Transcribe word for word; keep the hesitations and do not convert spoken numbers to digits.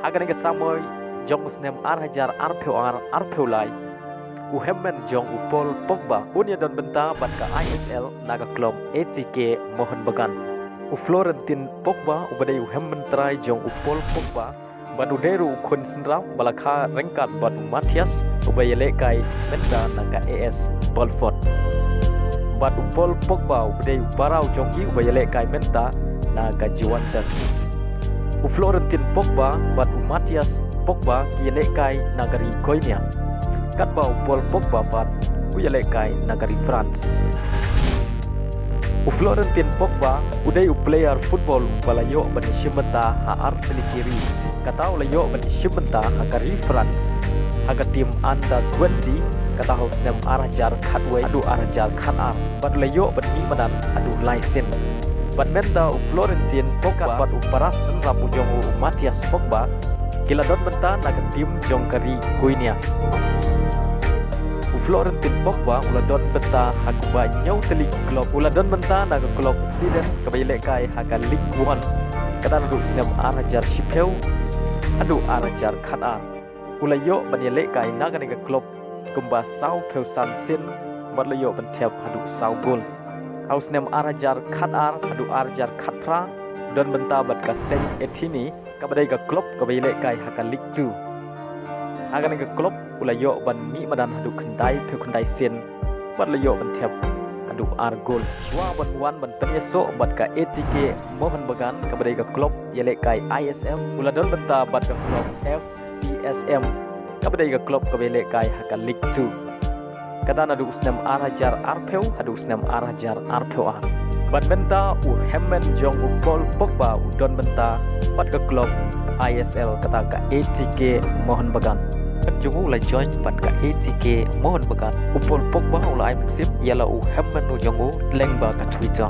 Ha kane ka samoi jong u snem ar hajar arphew ar arphew lai, u hemmen jong u Paul Pogba un ïa don bynta bad ka I S L na ka klub A T K Mohun Bagan. U Florentin Pogba uba dei u hemmen trai jong u Paul Pogba bad u dei ruh u khun synrap ba la kha ryngkat bad u Matthias uba ïalehkai mynta na ka A S Belfort. Bad u Paul Pogba uba dei u barau jong ki uba ïalehkai mynta na ka Juventus. U Florentin Pogba bad u Matthias Pogba ki ïalehkai na ka ri Guinea. Katba u Paul Pogba pat u ïalehkai na ka ri France. U Florentin Pogba u dei u player football uba la ïoh ban ïashim bynta ha artylli ki ri. Kata u la ïoh ban ïashim bynta ha ka ri France ha ka team under twenty, kata ha u snem ar hajar khatwei haduh ar hajar khatar. Bad u la ïoh ban mih madan haduh lai sien. Bad mynta u Florentin Pogba bad u para synrap u jong u, u Matthias Pogba, ki la don bynta na ka team jong ka ri Guinea. U Florentin Pogba u la don bynta ha kumba hynñiew tylli ki klub. U la don bynta na ka klub Sweden kaba ïalehkai ha ka Ligue One. Kata naduh snem ar hajar shiphew haduh ar hajar khatar. U la ïoh ban ïalehkai na kane ka klub kumba sawphew san sien bad la ïoh ban thep haduh saw gol. Ha u snem ar hajar khatar haduh ar hajar khatphra u don bynta bad ka Saint Etienne kaba dei ka klub kaba ïalehkai ha ka Ligue Two. Ha kane ka klub u la ïoh ban mih madan haduh khyndaiphew khyndai sien bad la ïoh ban thep haduh ar gol. Shuwa ban wan ban pynïasoh bad ka A T K Mohun Bagan kaba dei ka klub ïalehkai I S L, u la don bynta bad ka klub F C S M kaba dei ka klub kaba ïalehkai ha ka Ligue Two. Kata naduh u snem ar hajar arphew haduh u snem ar hajar arphew ar. Bad mynta u hemmen jong u Paul Pogba u don bynta bad ka klub I S L, kata ka A T K Mohun Bagan. Hemmen jong u u la join bad ka A T K Mohun Bagan. U Paul Pogba u la ai mynsiem ïa la u hemmen u jong u lyngba ka Twitter.